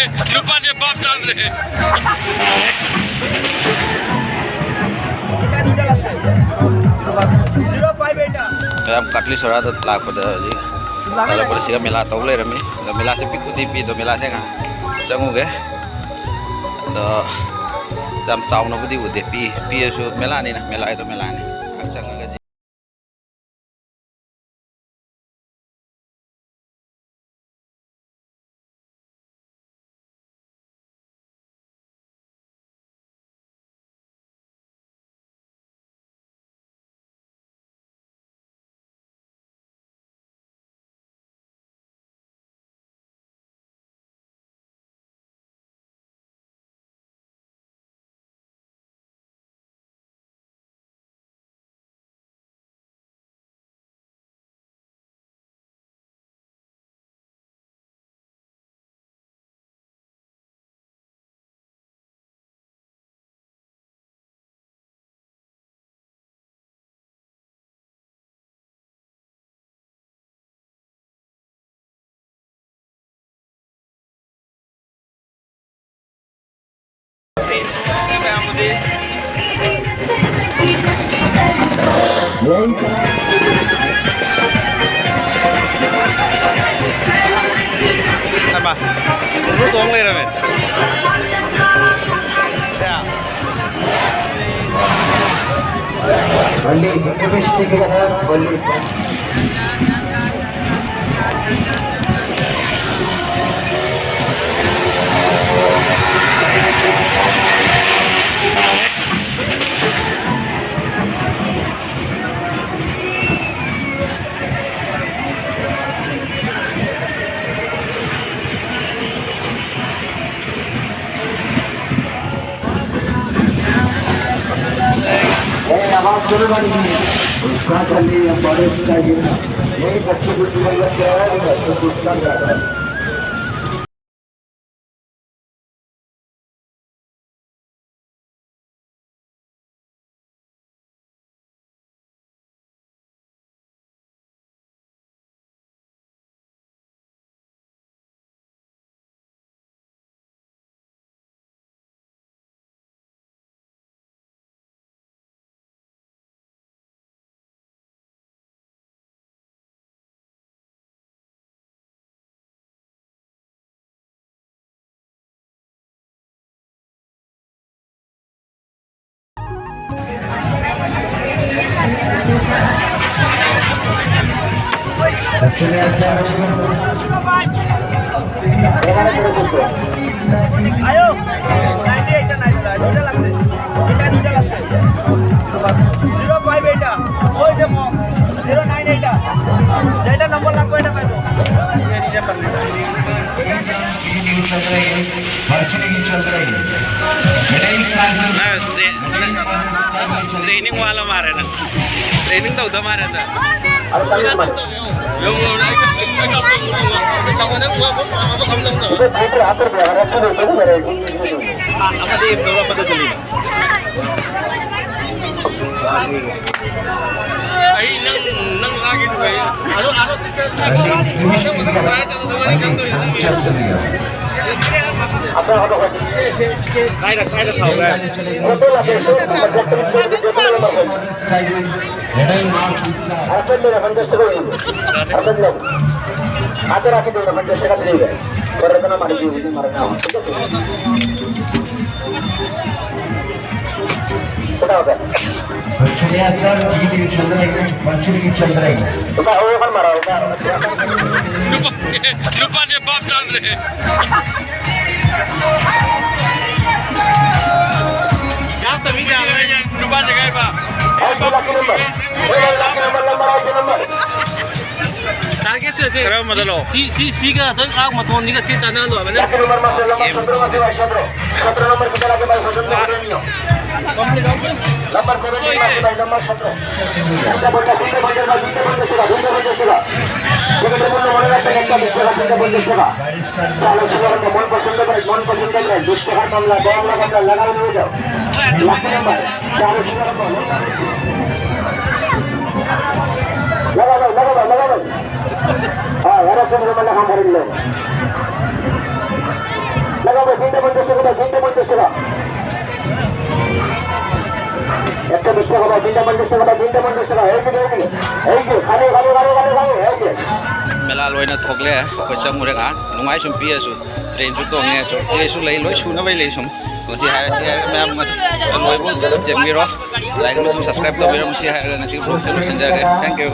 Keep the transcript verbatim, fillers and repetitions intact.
ꯂꯨꯄꯥꯁꯦ ꯚꯥꯞ ꯇꯥꯗ꯭ꯔꯦ꯫ ꯃꯌꯥꯝ ꯀꯥꯇꯂꯤ ꯁꯣꯔꯥꯗ ꯂꯥꯛꯄꯗ ꯍꯧꯖꯤꯛ ꯍꯜꯂꯛꯄꯗ ꯁꯤꯗ ꯃꯦꯂꯥ ꯇꯧ ꯂꯩꯔꯝꯃꯤ꯫ ꯑꯗꯣ ꯃꯦꯂꯥꯁꯦ ꯄꯤꯛꯄꯨꯗꯤ ꯄꯤꯛꯏ, ꯑꯗꯣ ꯃꯦꯂꯥꯁꯦ ꯉꯥꯏꯍꯥꯛ ꯆꯪꯉꯨꯒꯦ꯫ ꯑꯗꯣ ꯌꯥꯝ ꯆꯥꯎꯅꯕꯨꯗꯤ ꯎꯗꯦ, ꯄꯤꯛꯏ꯫ ꯄꯤꯛꯑꯁꯨ ꯃꯦꯂꯥꯅꯤꯅ, ꯃꯦꯂꯥ ꯍꯥꯏꯗꯣ ꯃꯦꯂꯥꯅꯤ꯫ ꯉꯥꯏꯍꯥꯛ ꯆꯪꯉꯒ ꯍꯩꯃꯥ, ꯎꯔꯨ ꯇꯣꯡ ꯂꯩꯔꯝꯃꯦ꯫ ꯌꯥ꯫ ꯃꯜꯂꯤ ꯃꯤꯁꯇꯤꯛ ꯃꯜꯂꯤ꯫ ए, आवाज सुन रही है। उसका चलिए, बड़े साहिब। ये बच्चे को जीवन में चलाया भी बस, तो उसका क्या बस। আয়ো, নাইনটি এইটটা নাই দাদা, দুইটা লাগছে। এটা দুইটা লাগছে। জিরো ফাইভ এইটটা, ওই যে ম-, জিরো নাইন এইটটা। যেটা নম্বর লাগবে, এটা পাইবো। चल रही है, वर्चुअली चल रही है। मिठाई कार्जन ट्रेनिंग वाला मारे ना, ट्रेनिंग तो उधर मारे था। হাতে রাখি দেবেন, পঞ্চাশ টাকা দিয়ে দেবেন। পরে তো না মারি দিয়ে দিন, মারা না হয়, ঠিক আছে? ওটা হবে। बच्चे यार सर, टिकट टिकट चल रहा है, बच्चे टिकट चल रहा है। ওটা ওই ওখানে মারা, ওটা। रुपा, रुपा के बाप जान रहे। क्या तभी जा रहे हैं, रुपा जगह बा। और वो लकी नंबर, वो लकी नंबर, नंबर, आठ नंबर। Target से, से। Creo modelo. Sí, sí, sí, que estoy, ah, como tú, diga, sí, está dando, ¿verdad? Lucky number मात्र नंबर सतरा मध्ये भाई, सतरा. सतरा नंबर किती लागेल भाई, सतरा नंबर. नंबर सेव्हन्टीन लागेल भाई, नंबर सतरा. দুইটা পঞ্চাশ, দুইটা পঞ্চাশ টাকা, দুইটা পঞ্চাশ টাকা, দুইটা পঞ্চাশ টাকা. টিকিটের মূল্য মনে রাখবেন, একটা বিশ টাকা, দুইটা পঞ্চাশ টাকা. তাহলে শুভ হবে, মন পছন্দ করে, মন পছন্দ করে, বিশ টাকার মামলা, দশ টাকার মামলা, লাগাও নিয়ে যাও. লাকি নাম্বার, চারশো টাকা পাবো. লাগাও ভাই, লাগাও ভাই, লাগাও ভাই. হ্যাঁ, এরা সব রকম লেখা করে দিল. লাগাও ভাই, তিনটে পঞ্চাশ টাকা দাও, তিনটে পঞ্চাশ টাকা. একটা বিশ টাকা দাও, তিনটে পঞ্চাশ টাকা দাও, তিনটে পঞ্চাশ টাকা. এই যে, এই যে, এই যে, খালি, খালি, খালি, খালি, খালি, এই যে. ꯃꯦꯂꯥ ꯂꯣꯏꯅ ꯊꯣꯛꯂꯦ, ꯑꯩꯈꯣꯏ ꯆꯪꯉꯨꯔꯦ ꯉꯥꯏꯍꯥꯛ, ꯅꯨꯡꯉꯥꯏ ꯁꯨꯝ ꯄꯤꯔꯁꯨ. ꯇ꯭ꯔꯦꯟꯁꯨ ꯇꯣꯡꯉꯦ, ꯆꯣꯀ꯭ꯂꯦꯠꯁꯨ ꯂꯩ, ꯂꯣꯏ ꯁꯨꯅꯕꯩ ꯂꯩ ꯁꯨꯝ꯫ ꯉꯁꯤ ꯍꯥꯏꯔꯁꯤ ꯍꯥꯏꯔꯒ ꯃꯌꯥꯝ ꯉꯁꯤ ꯂꯣꯏꯕ ꯌꯦꯡꯕꯤꯔꯣ, ꯂꯥꯏꯛ ꯑꯃꯁꯨꯡ ꯁꯕꯁꯀ꯭ꯔꯥꯏꯕ ꯇꯧꯕꯤꯔꯣ꯫ ꯃꯁꯤ ꯍꯥꯏꯔꯒ ꯉꯁꯤ ꯕ꯭ꯂꯣꯒꯁꯦ ꯂꯣꯏꯁꯤꯟꯖꯔꯒꯦ꯫ Thank you꯫